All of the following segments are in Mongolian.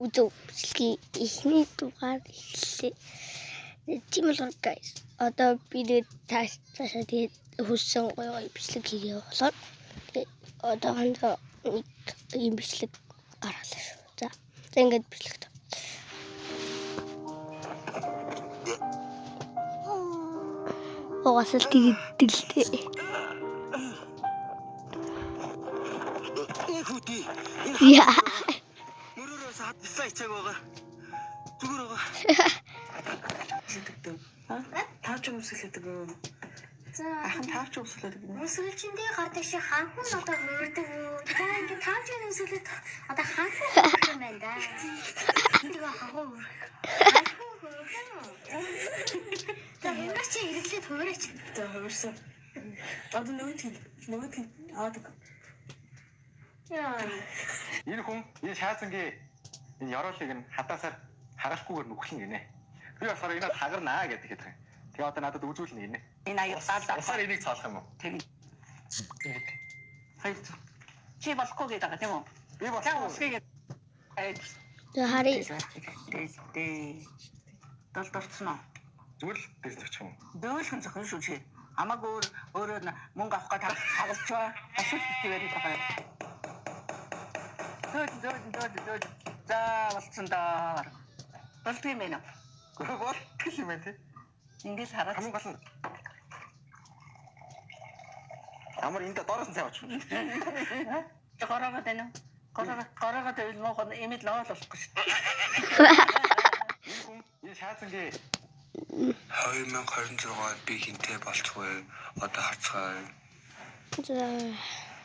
Үзүү бичлэгийн эхний дугаар эхэллээ. Тийм болохоор guys, одоо би тэгээд цаашаа тэгээд хүссэн гоё гоё бичлэг хийгээ болохоор тэгээд одоохондоо нэг ийм бичлэг гаргалаа шүү. За. За ингээд бичлэгт. Угаасаа л тэгдэг л дээ. Хүүти. Яа. Мөрөөрөө саад бисаа ичээг байгаа. Зүгээр байгаа. Сэтгэдэг. Тав ч өмсгөлөдөг юм. За Ахын тав ч өмсгөлөдөг юм. өмсгөлчөндөө гардаг шиг ханхан одоо хувирдаг үү? Та ингэ таавч өмсгөлөд одоо ханхан хувирах юм байна да. Тэгээ ханхан хувирах. Ханхан хувирах юм уу? За хувираач эргэлээд хувираач. За хувирсан. Одоо нөгөөд нь аадаг. Яа. Энэ хүн энэ шаазангийн энэ ёроолыг нь хадаасаар хагалахгүйгээр нүхлэн гинэ. Би болохоор энэ хагарнаа гэдэг хэд юм. Тэгээ одоо надад үзүүлнэ гинэ. Энэ аягаал Усаар энийг цоолох юм уу? тэг. Хоёр. Чи болохгүй гэдэг байгаа тийм үү? Би За болохгүй. усгүй гэдэг. За харъя. Дээ. Дол дорцсон уу? Зүгээр л дэрс очих юм. Бөөлхөн зохин шүү чи. Амаг өөр өөрөө мөнгө авах гэж хагалж ба. Асуулт битгээр байгаа. Зөө зөө зөө зөө. За болцсон даа. Болдго юм байна уу? Болтгол юм байна тий. Ингээл хараад Хамгийн гол нь Амар энэ доороос нь сайн очих. Гороогоод байна уу? Гороогоод гороогоод байвал муухай имэл ноол болохгүй шүү дээ. Энэ хүн энэ шаазангийн 2026 онд би хинтээ болчих вэ? Одоо харцгаая. За.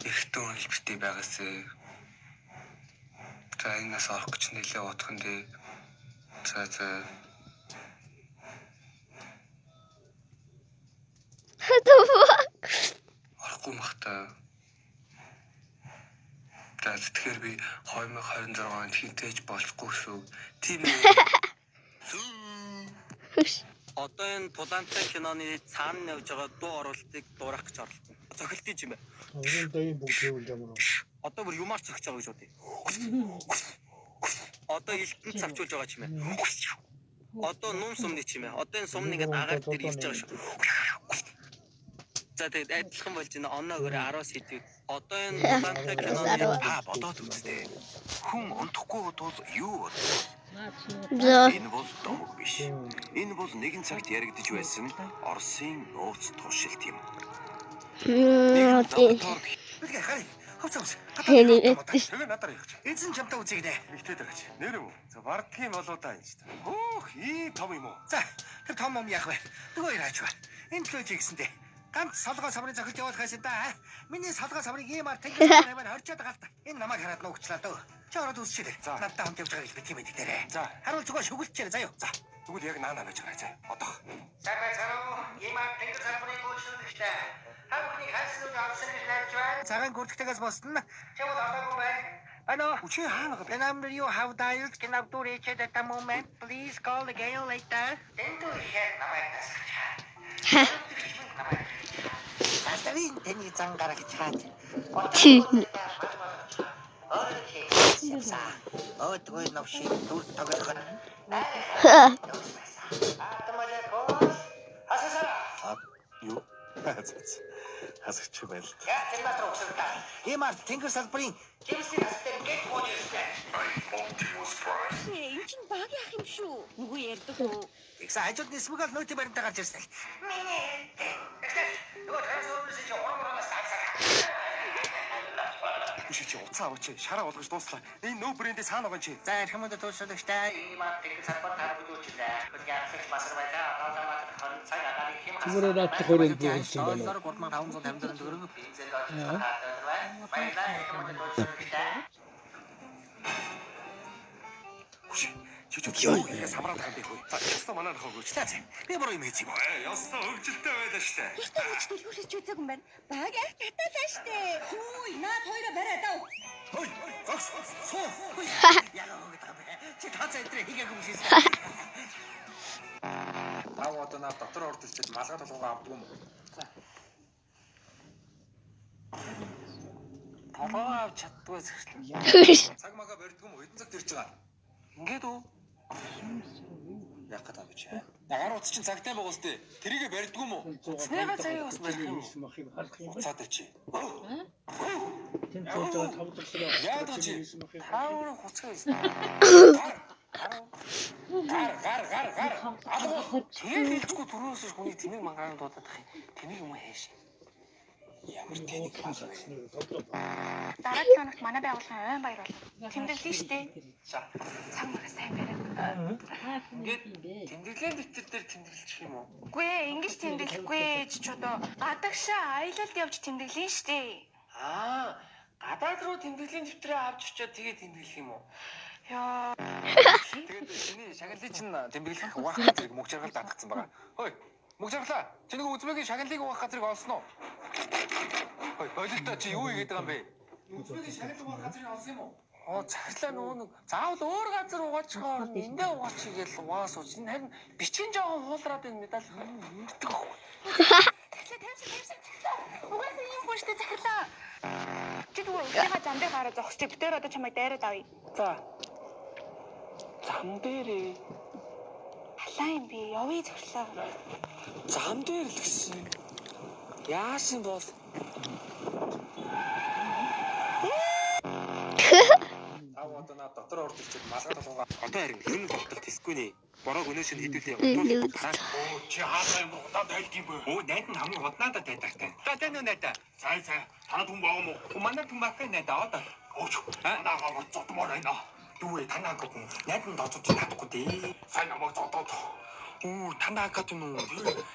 Эртэн үнэл битээ байгаасэ. За энэс орох гэж нэлээ утхан дээ. За за. What the fuck? Орохгүй мах та. За тэгэхээр би 2026 онд хинтээж болохгүй гэсэн үг. Тийм ээ. Одоо энэ Тулаантай киноны цаана явж байгаа дуу оруулалтыг дуурах гэж оролдоно. Цохилтын юм байна. Уран дайын бүгд гэвэл ямар вэ? Одоо бүр юмар цохиж байгаа гэж бодъё. Одоо элтэнд цавчулж байгаа ч юм байна. Одоо нум сумны ч юм байна. Одоо энэ сумны ингээд агаар дээр ирж байгаа шүү. За тэгээд адилхан болж байна. Оноогоор 10 сэдвийг. Одоо энэ Тулаантай киноны Та бодоод үзтээ. Хүн унтахгүй бодвол юу бодох вэ? За. Энэ бол домог биш. Энэ бол нэгэн цагт яригдж байсан Оросын нууц туршилт юм. Тийм. Доктор Бэлгээ харъя. Хавц хавц. Хэний. тэгээ надаар явах. Эзэн чамтай үзье гинэ. Нэгтэй дэрэж. Нэр юм уу? За бардгийн болоо да энэ ч. Хөөх, ийм том юм уу? За тэр том ум яах вэ? Нөгөө хоёр хаач ба. Энэ төлөө чи гэсэндээ. Ганц солгоо самрын зохилт явуулах байсан да. Миний солгоо самрыг ийм ар тэнгис самраар хорчоод байгаа л та. Энэ намайг хараад нуугчлаа дөө. Чи ороод үзчихээ. За. Надтай хамт явж байгааг бит юм гэдэг дээрээ. За. Харуул зүгөө шүгэлчээрэй заяа. За. Тэгвэл яг наана байж байгаа заа. Одоох. Сайн байцгаана уу? Ийм ар тэнгис самрын үйлчлэгчтэй. Та бүхний хайрсан үг авсан гэж найдаж байна. Цагаан гүрдэгтэйгээс босдно. Чи бол одоогүй байна. Байна уу? Үчи хаана байгаа? The number you have dialed cannot be reached at the moment. Please call again later. Тэндүү ихээр намайг тасгаж. Салдарын тэний зан гаргаж чаад. Чи. Өөдгөө новшиг дүр тоглох. Юу? Хасагч юм байл. Ийм арт тэнгэр салбарын жимсний тас дээр гэт бууж ирсэн. Энэ чинь баг яах юм шүү. Нүгүү ярьдаг уу? Тэгсэн хажууд нь смэг бол нөөтийн баримтаа гарч ирсэн. Миний. Тэгэхээр нөгөө трансформерс чи урам урамаас цаасаа. Биш чи уцаа аваач. Шараа болгож дууслаа. Энэ нөө брэндээ цаана байгаа чи. За эрхэм мөндөд туушуулагчтай ийм арт тэнгэр салбар та бүхэнд үйлчлээ. Хөдөлгөөн асуух басар байлаа. Одоо 20 цаг агаарын хэм Зүгээр наадах өрөөнд буусан байна уу? 3554 төгрөг бензин очих таатай байна. Баярлалаа эрхэм мөндөд туушуулагчтай. Хүш. Чи чи юу игээ самраад байгаа юм бэ хөө. За ёстой манай нөхөө өгөөч. Би буруу юм хийсэн юм уу? Ёстой хөгжилтэй байлаа штэ. Ёстой хүч дэлгүүрээс ч үзээгүй юм байна. Баг яах татаалаа штэ. Хүү, наад хоёроо бариад ав. Хой, зогс. Суу. Ягаа өгöd байгаа бэ? Чи тооцоо өдрөө хийгээгүй юм шиг. Тав одоо наа дотор орж ирчээд малгай толгойгоо авдаг юм уу? Толгоо авч чаддгүй зэгслээ. Цаг мага барьдаг юм уу? Хэдэн цагт ирж байгаа? Ингээд үү? Яах гэдэг юм бэ чи? Гар утас чинь цагтай байгаа үстэй. Тэрийгэ барьдгүй юм уу? Цэцнийгээ цагийг бас барих юм уу? Уцаатай чи. Яагаад чи? Та өөрөө хуцгаа хийсэн. Гар гар гар гар. Алга. Тэгээд хэлчихгүй түрүүнээс хүний тэнэг мангаан дуудаад ах юм. Тэнэг юм хайш. Ямар тэнэг байна вэ? Дараагийн хоногт манай байгууллагын ойн баяр болно. Тэмдэглэе штэ. За. Цаг мараа сайн барай. Ингээд тэмдэглэлийн дэвтэр дээр тэмдэглэчих юм уу? Үгүй ээ, ингэж тэмдэглэхгүй ч ч одоо гадагшаа аялалд явж тэмдэглэе штэ. Аа, гадаад руу тэмдэглэлийн дэвтрээ авч очиод тэгээд тэмдэглэх юм уу? Яа. Тэгээд чиний шагналыг чинь тэмдэглэх угаах газрыг мөг жаргал даатгацсан байгаа. Хөөе, мөг жаргалаа. Чи нэг үзмэгийн шагналыг угаах газрыг олсон уу? Хөөе, болилтоо чи юу хийгээд байгаа юм бэ? Үзмэгийн шагнал угаах газрыг олсон юм уу? Оо, цаглаа нөгөө нэг заавал өөр газар угаачихоор эндээ угаачих гээл угаа сууж. Энэ харин бичин жоохон хуулраад энэ медаль мэддэг байхгүй. Захирлаа тавьсан тавьсан захирлаа. Угаасаа ийм хүн штэ захирлаа. Чи зүгээр өглөөхөө зам дээр гараа зогсчих. Бид тэр одоо чамайг дайраад авъя. За. Зам дээрээ. Халаа юм би. Явъя захирлаа. Зам дээр л гэсэн. Яасан бол Тав одоо наа дотор орж ирчээд малгай толгоо одоо харин ер нь болтол тэсгүй нэ. Борог өнөө шинэ хэдүүлээ утуул. Оо чи хаалаа юм удаан тайлт юм бэ? Өө найд нь хамгийн удаанаа тайлтартай. За тань уу найдаа. Цай цай. Танад хүн байгаа мó? Манай хүн байхгүй найдаа одоо. Өөч. Манай агаа зодмоор байна. Юу вэ танаа агаа хүн. Найд нь доцож чадахгүй дээ. Сайн намайг зодоод. Үу танаа агаа түн үү?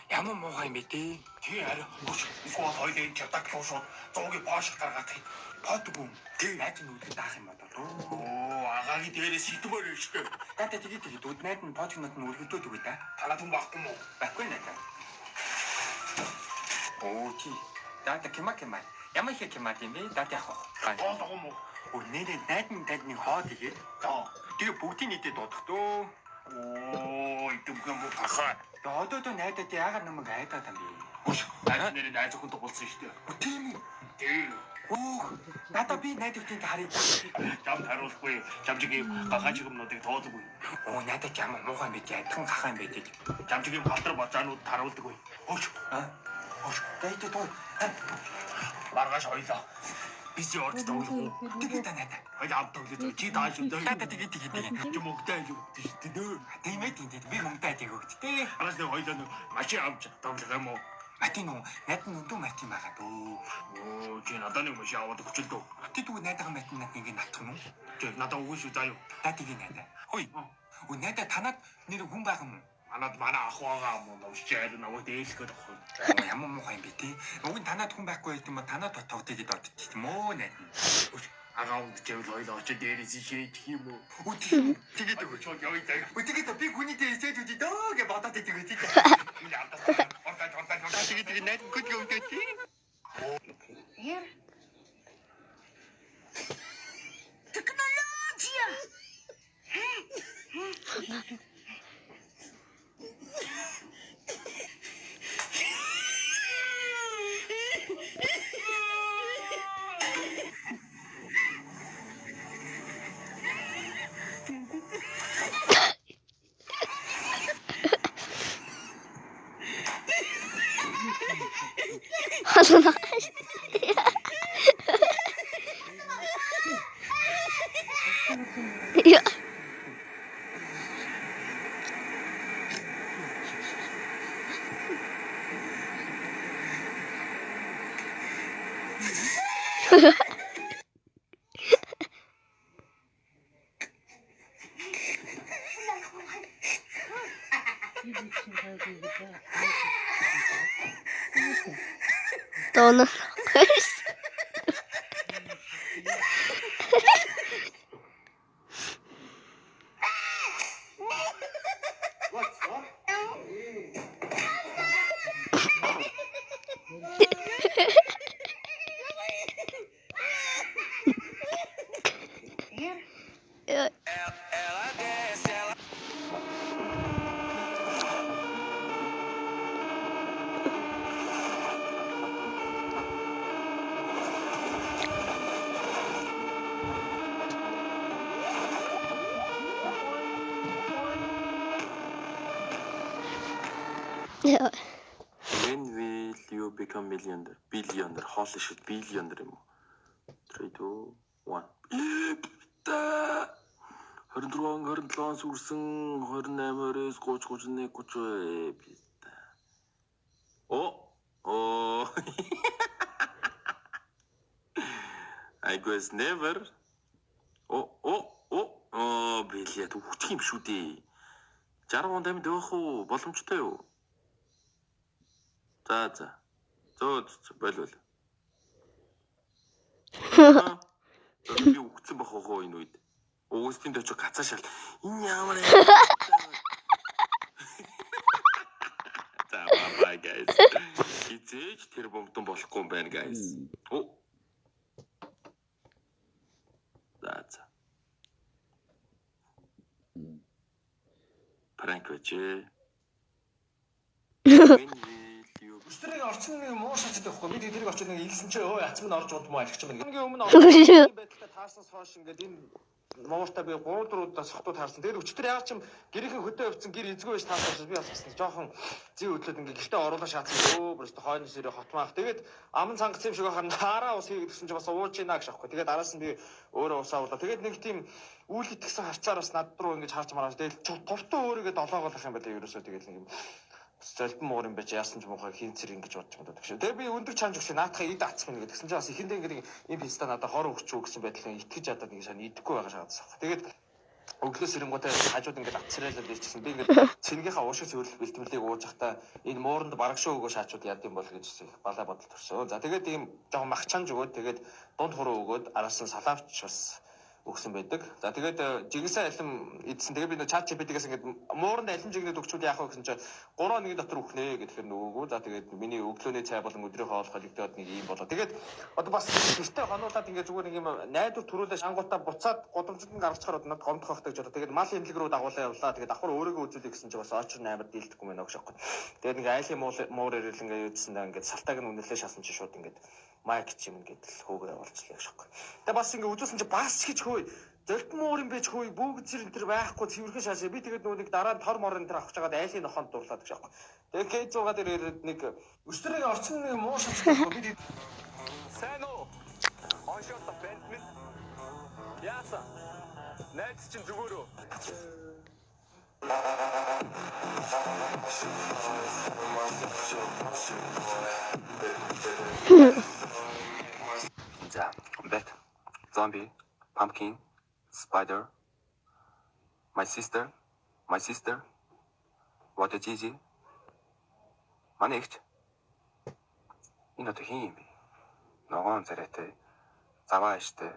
Ямар муухай юм бэ те? Тий арай. Өөч. Эсвэл хоёул энэ чадаг руу шууд 100-ийн пош гаргаад хий. Подгүй. Тий найд нь үлдээд даах юм бодоо. Оо агаагийн дээрээс хитмээр байна шүү дээ. Дата тэгээ тэгээ дүүд найд нь пожигнод нь өргөдөөд үгүй да. Танад хүн байхгүй мó? Байхгүй найдаа. Оо тий. Дата кима кима. Ямар их кима тийм бэ? Дата явах. Тоолго мó? Өө нэрээ найд нь танд нэг хоо тэгээд. Тэгээ бүгдийн нийтэд дуудах дөө. Оо идэвхтэй мó тахаа. Тэгээ одоо дөө найдаа яагаад намайг айдаад юм бэ? Өөч. Найд нэрээ найз охин туулсан шүү дээ. Тийм үү? Тий. Өөх. Надаа би найд охиныг харъя. Чамд хариулахгүй. Чамчиг гахаач юмнуудыг тоолгүй. Оо надад ямар муухай юм бэ? Адилхан гахаа юм бэ гэж. Чамчиг юм халтар базаанууд таруулдаггүй. Өөч. Аа. Өөч. Дайтай тоо. Маргааш хоёлаа. Биси орж тоглох уу? Тэгээ та найдаа. Хоёлаа хамт тоглож чи тааш үү? Надаа тэгээ тэгээ тэгээ. Чи мөнгөтэй айл өгдөө шүү дээ. Тийм ээ тийм тийм. Би мөнгөтэй айл өгдөө тий. Араас нэг хоёлаа нэг машин авч тоглох юм уу? Мати нүү. Найд нь өндөө мати байгаа дөө. Оо чи надад нэг машин аваад өгч л дөө. Тэ дүү найдагаа мати над ингэ натах юм уу? Чи надад өгөн шүү заа юу. Та тэгээ найдаа. Хөөе. Өө найдаа танад нэр хүн байгаа юм уу? Манад манай ах байгаа юм уу? Новш айл намайг дээлэх гээд авах. Ямар муухай юм бэ те? Уг нь танад хүн байхгүй байт юм ба танад тогтъё гэдээ бодчих юм уу найд нь. Агаа үндчихвэл хоёлаа очиж дээрээс шийдэх юм уу? Өө тийм. Тэгээд өгөөч. Явъя заа. Өө тэгээд би хүний дээр сэж үгүй дөө гэж бодоод идэг үү тийм. Миний алдаа. Ордаа ордаа ордаа. Тэгээд тэгээд найд гүд гүд тийм. Яа. Технология. Халуун. Яа. Доно. Яа. When will you become millionaire? Billionaire. Holy shit, billionaire юм уу? 3 2 1. 24 он 27 он сүрсэн 28-оос 30 31 30 пизда. О о. I guess never. О о о о блядь, үхчих юм шүү дээ. 60 он тамид явах уу? Боломжтой юу? За за. Зөө зөө боль боль. Би үхсэн бах уу энэ үед. Өгөөстийн дөчө гацаа шал. Энэ ямар юм. За bye bye guys. Хизээж тэр бомтон болохгүй юм байна guys. Оо. За за. Prank байжээ. Өчтөрийг орцсон нэг муу шатдаг байхгүй. Би тэрийг очиж нэг илсэн чи өө ацм нь орж удмаа алхчих юм. Хамгийн өмнө орцсон байдалтай таарсанс хойш ингээд энэ мууртаа би 3 4 удаа сохтуу таарсан. Тэгээд өчтөр яагаад ч юм гэрийнхэн хөдөө явцсан гэр эзгүй байж таарсан учраас би бас бас жоохон зүй хөдлөөд ингээд гэртээ оруулаа шаацсан. Өө просто хойноос ирээ хотмаах. Тэгээд аман цангацсан юм шиг байхаар нараа ус хийгээд гэсэн чи бас ууж ийна гэж аахгүй. Тэгээд араас нь би өөрөө усаа уулаа. Тэгээд нэг тийм үйл итгэсэн харцаар бас над руу ингэж харж мараад. Тэгээд тувтуу өөрийгөө долоогоолох юм байна ерөөсөө тэгээд нэг юм золбон муур юм байж яасан ч муухай хин цэр ингэж бодож модод гэж. Тэгээ би өндөр чанж өгсөн наадхаа эд ацмын гэдэг. Тэгсэн чинь бас эхэндээ ингээд ийм писта надад хор өгч үү гэсэн байдлаа итгэж ядаад нэг шан идэхгүй байгаа шаардсан. Тэгээд өглөөс ирэнгүүтээ хажууд ингээд ацрайлаад ирчихсэн. Би ингээд цэнгийнхаа уушиг цэвэрлэх бэлтгэлийг ууж байхдаа энэ мууранд барагшуу өгөө шаачууд яд юм бол гэж их балаа бодол төрсөн. За тэгээд ийм жоохон мах чанж өгөөд тэгээд дунд хуруу өгөөд араас нь салаавч бас өгсөн байдаг. За тэгээд жигсаа алим идсэн. Тэгээд би нөө чат GPT-гээс ингээд мууранд алим жигнэд өгчүүд яах вэ гэсэн чинь 3 хоногийн дотор өгнө гэхээр нөгөөгөө. За тэгээд миний өглөөний цай болон өдрийн хоол холигдоод нэг юм болоо. Тэгээд одоо бас гэртээ хонуулаад ингээд зүгээр нэг юм найдвар төрүүлээ шангуудаа буцаад гудамжинд нь гаргацгаар одоо над гомдох байхтай гэж бодлоо. Тэгээд мал имлэг рүү дагуулаа явлаа. Тэгээд давхар өөрийгөө үзүүлэх гэсэн чинь бас очир амар дийлдэхгүй мэн өгш аахгүй. Тэгээд нэг айлын муур ирэл ингээд юудсан даа ингээд салтааг нь үнэлээ шаасан чинь шууд ингээд майк ч юм ингээд л хөөгөө явуулчихлаа гэж аахгүй. Тэгээд бас ингээд үзүүлсэн чинь бас ч гэж хөөе золбон муур юм байж хөөе бүгд зэр энэ төр байхгүй цэвэрхэн шаашаа. Би тэгээд нөгөө нэг дараа нь тор мор энэ төр авах чагаад айлын нохонд дурлаад гэж аахгүй. Тэгээд К6 дээр ирээд нэг өчтөрийг орцсон нэг муу шатдаг би сайн уу? Оншоолто бэнд минь. Яасан? Найз чинь зүгээр үү? За, bat, zombie, pumpkin, spider, my sister, my sister, what is easy? Манай эгч. Энэ одоо хин юм бэ? Ногоон царайтай, заваа аштай.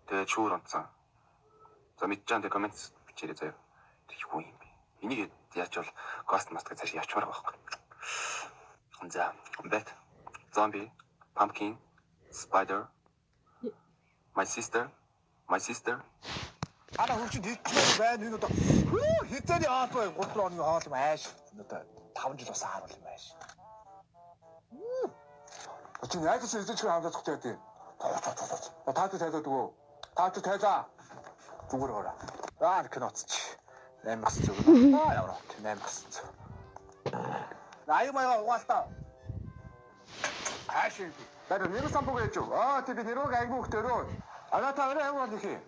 Тэгээ чүүр унтсан. За мэдчихээн тэг коммент бичээрэй заяа. Тэг юу юм бэ? Энийг яаж бол ghost mask цааш явчмаар байгаа байхгүй. За, bat, zombie, pumpkin, spider, my sister, my sister. Ана хөгжинд хийчихмээр байна энэ одоо хизээний хоол бай 3 хоногийн хоол юм ааш. Энэ одоо 5 жил бас харуул юм ааш. Чи яаж ч хизээч хамгаалах гэж байдیں۔ Та ч тайлаад өгөө. Та ч тайлаа. Зүгээр ороо. Аа киноц чи. 8900. Аа ямар 8900. Аюу маяга угаалтаа. Ааш. Тэр нэр самбуг яаж юу? Аа тий би нэрвэг ангиу хөлтөрөө. Ана та өрөө ангиу болох юм.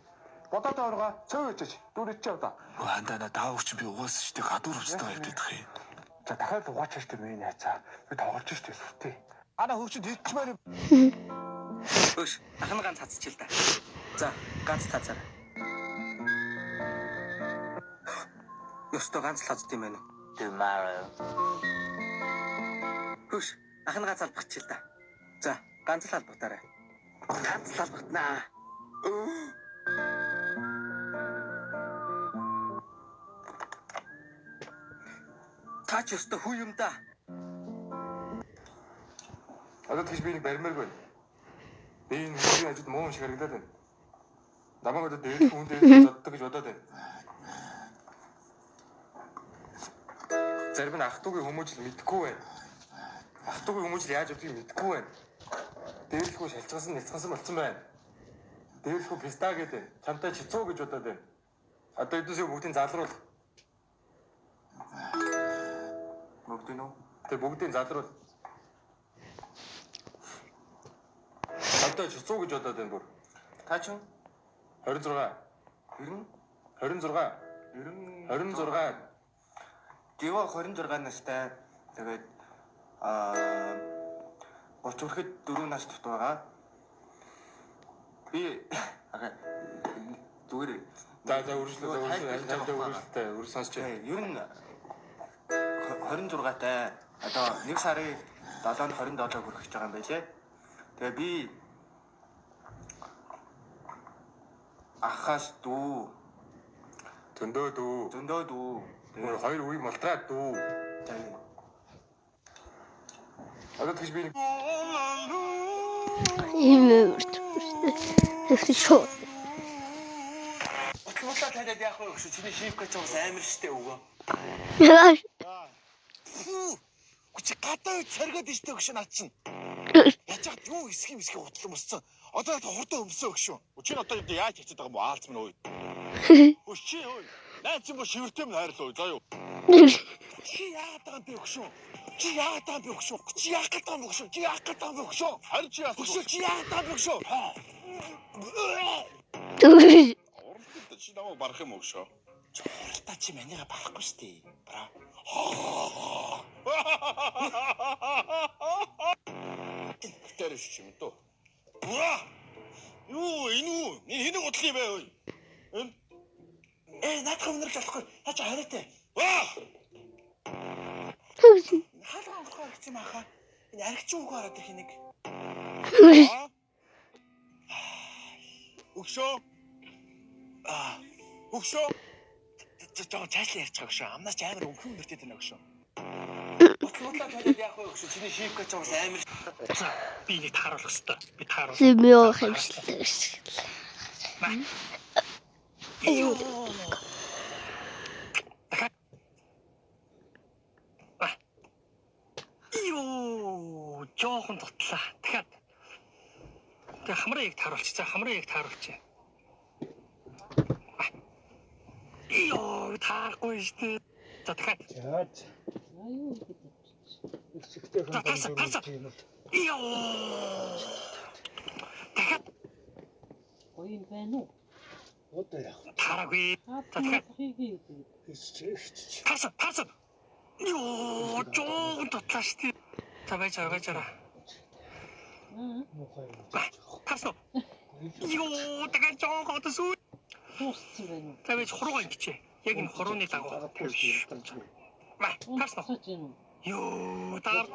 Бодоод оргоо цөв ичиж дүр ичээ удаа. Хандаа на даав чи би угаасан шүү дээ гадуур хүчтэй явж идэх юм. За дахиад угаач штэ миний найзаа. Би тоглож штэ сүртэй. Ана хөгжинд хийчмээр юм. Хөөш, ах нь ганц хацчих л да. За, ганц хацаарай. Ёстой ганц л хацд юм байна. Tomorrow. Хөөш, ах нь ганц албачих л да. За, ганц л албатаарай. Ганц л албатнаа. Та ч ёстой хүү юм да. Одоо тийш би нэг баримааргүй. Би энэ хүний хажууд муу юм шиг харагдаад байна. Намайг одоо дээрлэх хүн дээрлэх боддог гэж бодоод байна. Зарим нь ах トゥ угийн хүмүүжил мэдэхгүй байна. Ах トゥ угийн хүмүүжил яаж явдгийг мэдэхгүй байна. Дээрлэхүү шалжгансан нэлцгансан болцсон байна. Дээрлэхүү писта гэдэг. Чамтай чицүү гэж бодоод байна. Одоо эднүсийг бүгдийг залруулах. Бүгдийг үү? Тэг бүгдийг залруул. Одоо чуцуу гэж бодоод байна бүр. Та чинь 26 90 26 90 26 Дива 26 настай. Тэгээд 30 хүрэхэд 4 нас дутуу байгаа. Би зүгээр За за үргэлжлээ за үргэлжлээ үргэлж сонсч байна. Ер нь 26 тай одоо 1 сарын 7-нд 27 хүрэх гэж байгаа юм байлээ. Тэгээ би ахаас дүү зөндөө дүү зөндөө дүү тэгээ хоёр үе мултраад дүү. Одоо тэгж би ийм үрт. Тэгсэн шууд. Утлаа таниад яах вэ гэж чиний шивка ч бас амар штэ өгөө. Чи гадаа царгаад иштэй өгш над чинь. Яаж яхад юу хэсэг юм хэсэг хутлан өссөн. Одоо хурдан өмсөө өгш шүү. Чи одоо яаж хийчихэж байгаа юм бэ? Аалц минь өө. Өш чи өө. Найз юм бо шивэртэй минь хайрлаа заа юу. Чи яагаад байгаа юм бэ өгш шүү. Чи яагаад байгаа юм бэ өгш шүү. Чи яах гээд байгаа юм бэ өгш шүү. Чи яах гээд байгаа юм бэ өгш шүү. Харин чи яасан. Өгш чи яагаад байгаа юм бэ өгш шүү. Уралдаа чи намайг барах юм өгш шүү. Уралдаа чи манийга барахгүй шүү дээ. Бра. Тэр биш юм дөө. Юу энэ үү? Энэ хэнийг удлах юм бэ ой? Энэ наадах өнөрлж болохгүй. Наа чи хариутай. Хаалга онгохгүй гэсэн юм ахаа. Энэ архич үгүй хараад ирэх нэг. Өгшөө. Өгшөө. Жоо цаашлаа ярьж байгаа өгшөө. Амнаас ч амар өнгөн өндөртэй байна өгшөө. Утлаа таниад яах вэ гэж чиний шивка ч бас амар. За би энийг тааруулах хэвээр. Би тааруул. Зэмээ хэмжлээ гэж. Йоо, жоохон дутлаа. Дахиад. Тэгээ хамраа яг тааруулчих. За хамраа яг тааруулчих. Йоо, таарахгүй шүү дээ. За дахиад. За. За тасаа тасаа. Йоо. Дахиад. Гоё юм байна уу? Одоо яах вэ? Таараагүй. За дахиад. Тасаа тасаа. Йоо, жоохон дутлаа шүү дээ. За байж байгаа байж байгаа. Тасаа. Йоо, дахиад жоохон одоо сүү. Дууссан байна уу? За байж хуруугаа ингэчээ. Яг энэ хурууны дагуу. Тасна. Тасна. Йоо, таарахгүй.